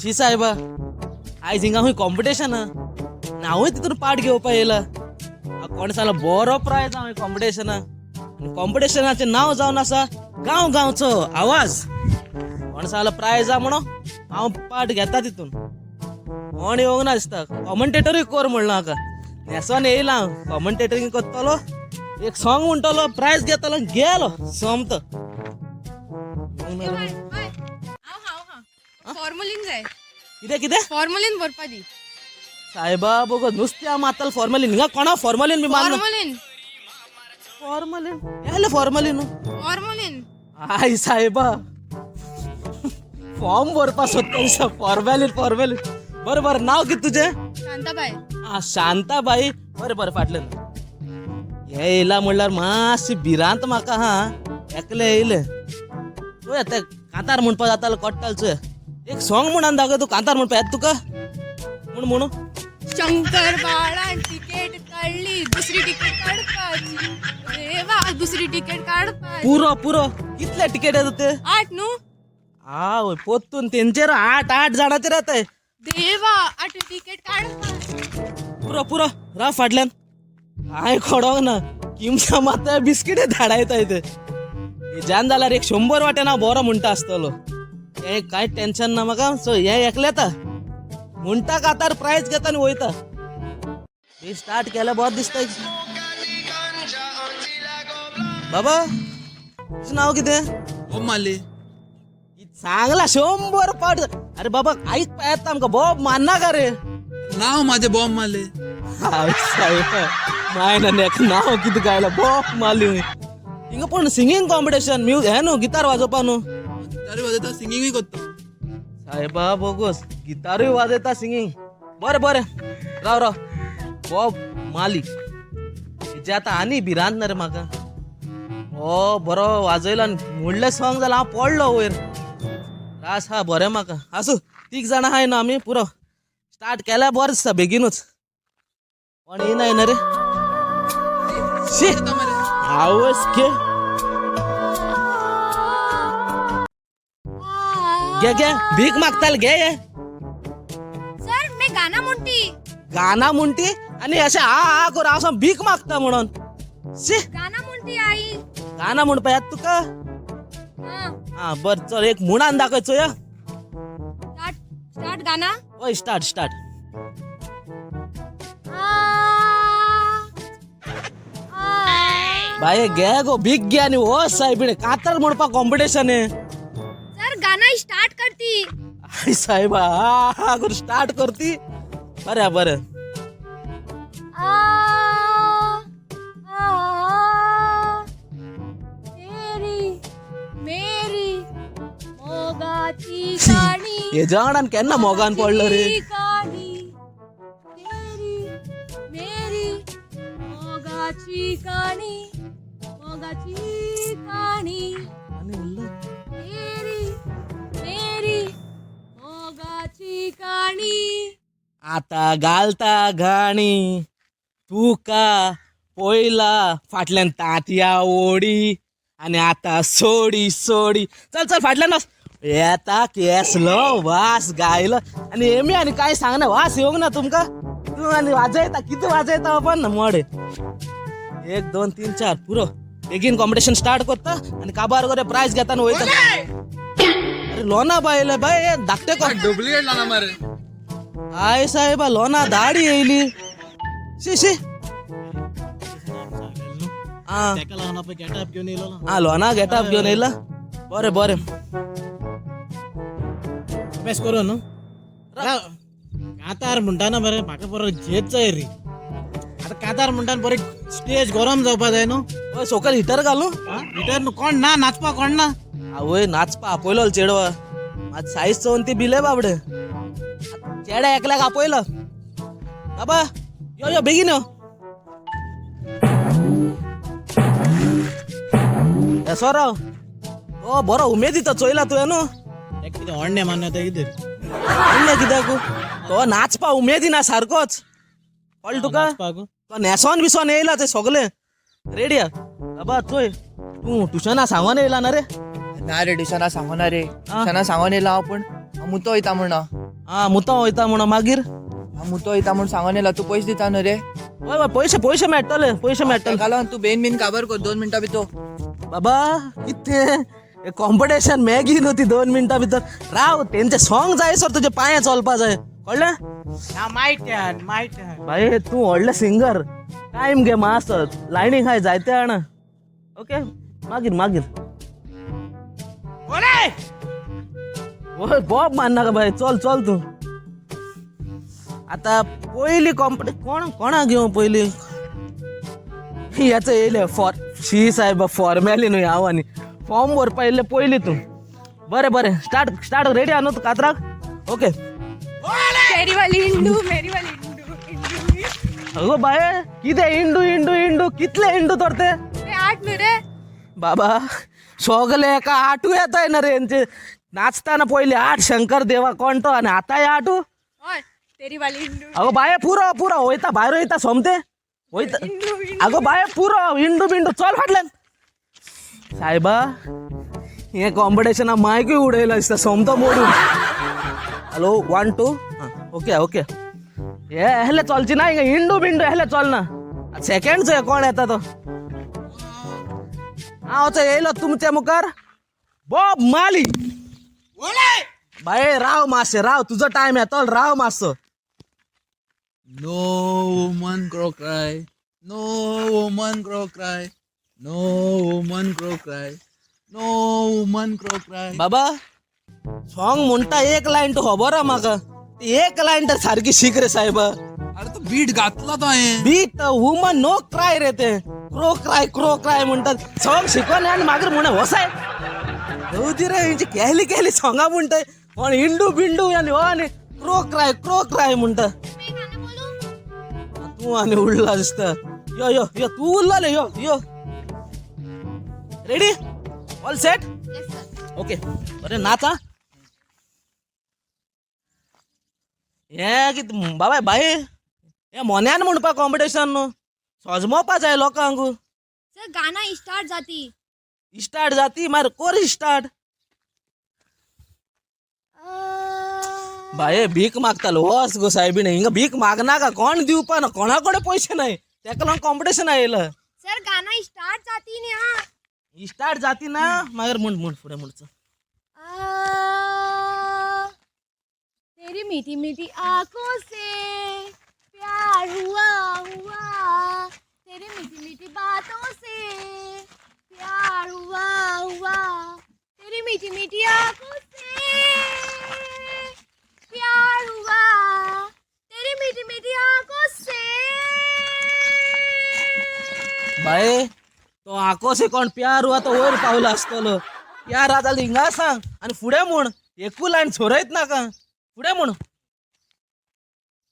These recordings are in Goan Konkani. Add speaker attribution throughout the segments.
Speaker 1: शी साहेबा, आयज हिंगा खूंय कॉम्पिटिशन हा, हांवूय तितून पार्ट घेवपा येयला. कोण सांगला बरो प्रायज हांवें कॉम्पिटिशना. आनी कॉम्पिटिशनाचें नांव जावन आसा गांव गांवचो आवाज. कोण सांगला प्रायज हा म्हणून हांव पार्ट घेता तितून. कोण येवंक ना दिसता. कॉमेंटेटरूय कर म्हणलां म्हाका, न्हेसोन येयला हांव. कॉमेंटेटरींग करतलो, एक सॉंग म्हणटलो, प्रायज घेतलो, गेलो सोमतो.
Speaker 2: फॉर्मलिन जाय.
Speaker 1: कितें कितें?
Speaker 2: फॉर्मलिन भरपा दी.
Speaker 1: साहेबा बघ, नुस्त्या मारताल फॉर्मलिन. हिंगा कोणा फॉर्मलिन बी मारना.
Speaker 2: फॉर्मलिन.
Speaker 1: फॉर्मलिन येले फॉर्मलिन.
Speaker 2: फॉर्मलिन.
Speaker 1: I साहेबा, फॉर्म भरपा सोदता दिसता. Formalin formalin. बरं बरं, नाव कितें तुजें?
Speaker 2: शांताबाय.
Speaker 1: आ शांताबाई, बरें बरें. फाटल्यान हें येयला म्हणल्यार मातशी भिरांत म्हाका. हा एकलें येयलें. चोया तें कांतार म्हणपा जातालो कोट्टाल. चोया एक सॉंग म्हणून दाखय. तूं कांतार म्हणपा येता तुका? म्हण म्हणू.
Speaker 2: शंकर बाळान तिकेट काडली, दुसरी तिकेट काडपाची देवा, दुसरी तिकेट काडपाची.
Speaker 1: पुरो पुरो, कितले टिकेट येता ते?
Speaker 2: 8 न्हू.
Speaker 1: आवय, पोत्तून तेंचेर 8 8 जाणांचेर येताय.
Speaker 2: देवा, 8 तिकेट काडपाची.
Speaker 1: पुरो पुरो, राव फाटल्यान. हांवें खोडोंक ना. किमसा मात बिस्किटे धाडायताय ते. हेज्यान जाल्यार एक 100 वाटेन हांव बरो म्हणटा आसतलो. हें कांय टेन्शन ना म्हाका. सो हें एकलें येता म्हणटा, कातार प्रायज घेता आनी वयता. हे स्टार्ट केल्यार बरें दिसता. बाबा, तुजें नांव कितें?
Speaker 3: बॉब मारली.
Speaker 1: सांगला 100 पाट. अरे बाबा, आयक येता आमकां. बॉब मारनाका रे.
Speaker 3: नाव माझे बॉम्ब मारले.
Speaker 1: हाय साहेब, माय ना नाव कितें गायला बॉब मारली. हिंगा पूण सिंगींग कॉम्पिटिशन म्युझिक हें न्हू, गिटार वाजोवपा न्हू.
Speaker 3: गिटारूय वाजयता, सिंगिंगूय करता.
Speaker 1: साहेबा बोगोस, गिटारूय वाजयता, सिंगींग. बरें बरें, राव राव. बॉब माली हेजे आतां आनी भिरांत ना रे म्हाका. हो बरो वाजयलो आनी म्हणलें सॉंग जाल्यार हांव पडलो वयर. त्रास हा बरें म्हाका. आसूं, 3 जाणां आहाय न्हू आमी. पुरो, स्टार्ट केल्यार बरें दिसता बेगीनूच. कोण येयना येयना रे. शी आवस घे घे घे, भीक मागताल घे हे.
Speaker 2: सर, मी गाणं म्हणती.
Speaker 1: गाणं म्हणती आणि अशें आ आ करून हांव सामकें भीक मागता म्हणून. शी.
Speaker 2: गाणं म्हणती आई.
Speaker 1: गाणं म्हणपा येता तुका?
Speaker 2: हा.
Speaker 1: हा बरं, चल एक म्हणान दाखय चोया.
Speaker 2: स्टार्ट स्टार्ट गाणं.
Speaker 1: हय, स्टार्ट स्टार्ट. बाये घे गो भीक घे आनी हो साहेबीणे कातर म्हणपा कॉम्पिटिशन हे.
Speaker 2: सर, गाणं स्टार्ट करती.
Speaker 1: आई साहेबा, आ आ करून स्टार्ट करती. बरें बरें.
Speaker 2: आ आ तेरी मेरी मोगाची काणी.
Speaker 1: हेज्या वांगडान केन्ना मोगान पडलो रे.
Speaker 2: काणी तेरी मेरी मोगाची काणी, मोगाची काणी.
Speaker 1: आनी उरलो.
Speaker 2: तेरी मेरी मोगाची काणी.
Speaker 1: आता घालता घाणी तुका पयला, फाटल्यान तांतया ओडी आनी आतां सोडी सोडी. चल चल फाटल्यान वच. येता केसलो वास गायलो आनी हेमी आनी कांय सांगना. वास येवंक ना तुमकां? तूं आनी वाजयता, कितें वाजयता पण ना मोडे. 1 2 3 4 पुरो. बेगीन कॉम्पिटिशन स्टार्ट करता आनी काबार करे प्रायज घेता आनी वयता. अरे लोना बायले बाय धाकटे कोण.
Speaker 3: डुप्लिकेट लाना मरे.
Speaker 1: I साहेबा, लोना दाडी येयली. शी शी. आ
Speaker 4: तेका लागून पळय गेटअप घेवन येयलो ना.
Speaker 1: आ लोना गेटअप घेवन येयला. बरें बरें.
Speaker 4: अभ्यास करून न्हू कातार म्हणटा ना मरे, म्हाका बरो झेत जाय रे. आतां कातार म्हणटा बरें स्टेज गरम जावपा जाय न्हू.
Speaker 1: हय, सोकल हिटर घालू.
Speaker 4: हिटर न्हू, कोण ना नाचपा, कोण ना.
Speaker 1: आवय, नाचपा आपयलो चेडवा. मात सायज चोवन ती बिले बाबडे. चेड्या एकल्याक आपयलो. बाबा यो यो, बेगीन यो. येसो राव, तो बरो उमेदीतो चोयला तुवें न्हू.
Speaker 4: तेका कितें ओडणें मान्य कितें?
Speaker 1: म्हणलें कित्याक तो नाचपा उमेदी ना सारकोच. कळ्ळें तुका?
Speaker 4: नाचपाक.
Speaker 1: तो न्हेसोन बिसोन येयला, ते सगळे रेडी आ. बाबा चोय, तूं ट्युशना सांगोन येयला ना रे?
Speaker 5: ना रे, ट्युशना सांगोना रे. ट्युशना सांगोन येयला हांव, पूण हांव मुतो वयता म्हणून.
Speaker 1: आं मुतो वयता म्हणून मागीर.
Speaker 5: मुतो वयता म्हूण सांगोन येयला, तूं पयशे दिता न्हू रे?
Speaker 1: वय वय, पयशे पयशे मेळटले, पयशे मेळटले.
Speaker 5: ताका लागून तूं बेन बीन काबर कर 2 मिनटां भितर.
Speaker 1: बाबा कितें कॉम्पिटिशन मॅगी न्हू ती 2 मिनटां भितर. राव, तेंचे सॉंग जाय सर, तुजे पांये चलपा जाय, कळ्ळें?
Speaker 4: Now my turn, my turn.
Speaker 1: बाये तूं व्हडलें सिंगर, टायम घे मातसो, लायनी खाय जायते जाणा. ओके मागीर मागीर वय बॉब मारनाका बाय, चल चल तूं. आतां पयली कॉम्पिटि कोण कोणाक घेवं पयली? हेचो येयले फॉर शी सायबा, फॉर्मेली न्हू हांव आनी फॉर्म भरपा येयल्ले पयली तूं. बरें बरें, स्टार्ट स्टार्ट, रेडी आहा न्हू तूं कातराक? ओके.
Speaker 2: तेरी वाली इंडू, मेरी वाली इंडू इंडू.
Speaker 1: अगो बाये कितें इंडू इंडू इंडू, कितले इंडू तर ते?
Speaker 2: ते 8 न्हू रे.
Speaker 1: बाबा सगले एका आठू येताय ना रे हेंचे. नाचताना पयले 8 शंकर देवा कोण तो, आनी आतांय 8.
Speaker 2: हय, तेरी वाली इंडू.
Speaker 1: अगो बाये पुरो पुरो, वयता भायर वयता सोमते वयता.
Speaker 2: इंडू इंडू.
Speaker 1: अगो बाये पुरो, इंडू बिंडू, चल फाटल्यान. सायबा हें कॉम्पिटिशना मायकूय उडयला दिसता सोमतो मोडून. हॅलो 1 2, आं ओके ओके. हे एहले चलची ना हिंगा, इंडू बिंडू एहले चलना. सेकंड चोय कोण येता तो. हांव चोय येयलो तुमच्या मुखार बॉब माली. बाये राव मातशें, राव, तुजो टायम येतलो, राव मातसो.
Speaker 3: No woman crow cry, no woman crow cry, no woman crow cry, no woman crow cry.
Speaker 1: बाबा सॉंग म्हणटा एक लायन तूं खबर आहा म्हाका, ती एक लायन तर सारकी शीक रे सायबा.
Speaker 3: अरे तो बीट घातला तो हांवें.
Speaker 1: बीट वुमन नो क्राय रे, ते क्रो क्राय क्रो क्राय म्हणटात. सॉंग शिकोन आनी मागीर म्हण वसाय दी रे. हेंची केली केली सॉंगां म्हणटाय, कोण इंडू बिंडू आनी हो आनी क्रो क्राय क्रो क्राय म्हणटा. तूं आनी उडला दिसता. यो यो यो, तूं उरलो, यो यो. Ready, all set? Okay, बरें नाच. आं हें कितें बाबा बाये, हें मोन्यान म्हणपा कॉम्पिटिशन न्हू, सजमोवपा जाय लोकांक.
Speaker 6: सर गाना स्टार्ट जाती.
Speaker 1: स्टार्ट जाती मार कोर स्टार्ट. बाये भीक मागतालो, वच गो सायबीण, हिंगा भीक मागनाका, कोण दिवपा ना, कोणा कडेन पयशे नाय, तेका लागून कॉम्पिटिशन आयला.
Speaker 6: सर गाना स्टार्ट जाती न्ही. हा
Speaker 1: स्टार्ट जाती ना मागीर म्हण म्हण फुडें म्हणचो.
Speaker 6: तेरी मीठी मीठी आंखों से प्यार हुआ हुआ, तेरी मीठी मीठी बातों से प्यार हुआ हुआ, तेरी मीठी मीठी आंखों से प्यार हुआ, तेरी मीठी मीठी आंखों से.
Speaker 1: बाये तो आंखों से कोण प्यार हुआ तो वयर पावला आसतलो. प्यार आहा जाल्यार हिंगा सांग आनी फुडें म्हण, एकू लायन सोरयत नाका, फुडें म्हण.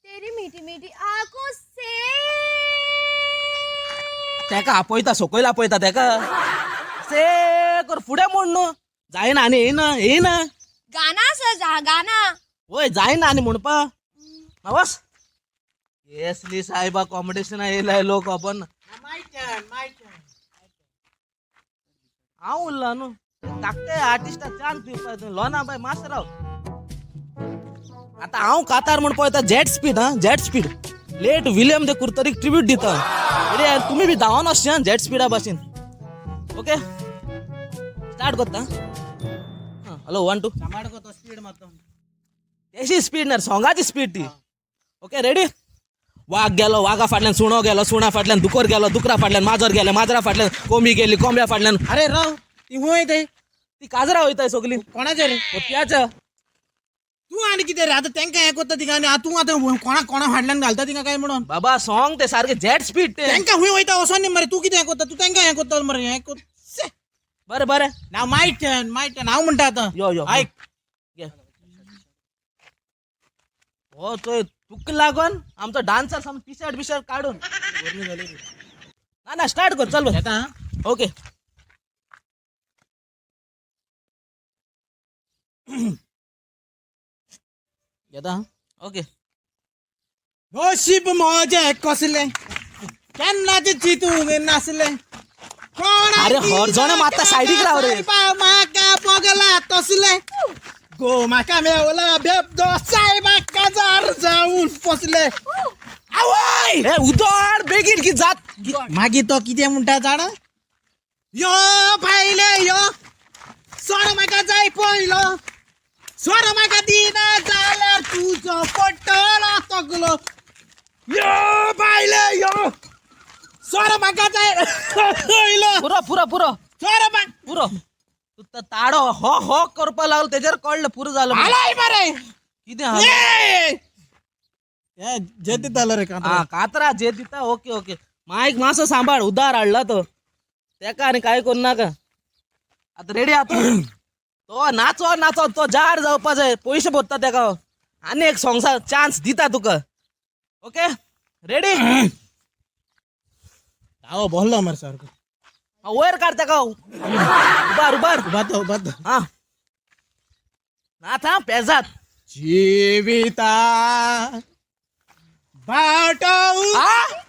Speaker 6: तेरी मीठी मीठी आंखों से.
Speaker 1: तेका आपयता, सकयल आपयता तेका, से कर फुडें म्हण न्हू. जायना आनी येयना येयना.
Speaker 6: गाना सर गाना.
Speaker 1: वय जायना आनी म्हणपा वस. येसली सायबा कॉम्पिटिशन येयलाय लोक आपण.
Speaker 4: Now my turn, my turn.
Speaker 1: हांव उरला न्हू धाकटे आर्टिस्टाक चान्स दिवपा तूं लोना बाय, मातसो राव. आतां हांव कातार म्हण पळयता जेट स्पीड. आं जेट स्पीड, लेट विलियम दे कुर्तरीक ट्रिब्यूट दिता. अरे तुमी बी धांवन वचचें आं जेट स्पिडा भाशेन. ओके स्टार्ट करता. आं हॅलो 1 2.
Speaker 4: सांबाळ गो तो स्पीड मारता.
Speaker 1: तेशी स्पीड ना, सोंगाची स्पीड ती. Okay ready. वाग गेलो, वागा फाटल्यान सुणो गेलो, सुणा फाटल्यान दुकर गेलो, दुकरा फाटल्यान माजर गेलें, माजरा फाटल्यान कोंबी गेली, कोंब्या फाटल्यान.
Speaker 4: अरे राव, ती हुंय ते?
Speaker 1: ती काजरा वयताय सगळी.
Speaker 4: कोणाचे रे?
Speaker 1: पोतयाच्या.
Speaker 4: तूं आनी कितें रे आतां तेंकां हें करता तिका आनी तूं आतां कोणा कोणा फाटल्यान घालता तिका काय म्हणून?
Speaker 1: बाबा सॉंग ते सारकें जेट स्पीड ते.
Speaker 4: तेंकां हुंय वयता वचोन न्ही मरे, तूं कितें हें करता, तूं तेंकां हें करता मरे, हें कर.
Speaker 1: बरें बरें.
Speaker 4: Now my turn, my turn. हांव म्हणटा आतां.
Speaker 1: यो यो,
Speaker 4: आयक.
Speaker 1: घे. हो चोय तुका लागोन आमचो डान्सर सामको टी शर्ट बिशर्ट काडून. ना ना स्टार्ट कर, चल.
Speaker 4: येता.
Speaker 1: ओके.
Speaker 4: येता.
Speaker 1: ओके.
Speaker 4: नशीब म्हजें कसलें, केन्नाच चिंतूंक नासलें.
Speaker 1: अरे हरजण मारता, सायडीक राव रे.
Speaker 4: म्हाका पगला तसलें, गो म्हाका मेवला बेबदो सायबाक काजार जावन पोसले. आवय.
Speaker 1: हे उदोड बेगीन की जात.
Speaker 4: मागीर तो कितें म्हणटा जाणा? यो भायले यो, सोरो म्हाका जाय पयलो, सोरो म्हाका दिना जाल्यार तुजो पडटलो तकलो. यो भायले यो, सोरो म्हाका जाय पयलो.
Speaker 1: पुरो पुरो पुरो.
Speaker 4: सोरो म्हाका.
Speaker 1: पुरो, तू तर ताडो हो हो करपाक लागलो तेजेर कळ्ळें पुरो जालो म्हणून.
Speaker 4: आलाय मरे.
Speaker 1: कितें आहा?
Speaker 4: ए जे दितालो रे.
Speaker 1: हा कातरा जे दिता. ओके ओके, मायक मातसो सांबाळ, उदार हाडला तो तेका आनी काय करू नाका. आतां रेडी आहा तूं? तो नाचो नाचो, तो जार जावपा जाय, पयशे भरता तेका. आनी एक सोंग्सा चान्स दिता तुका. Okay ready?
Speaker 4: हांव बोल्लो मरे सारको.
Speaker 1: वयर काड तेका, उबार उबार.
Speaker 4: उबातो उबातो.
Speaker 1: हा नाच हा पेजात.
Speaker 4: जिविता बाटो.
Speaker 1: हा.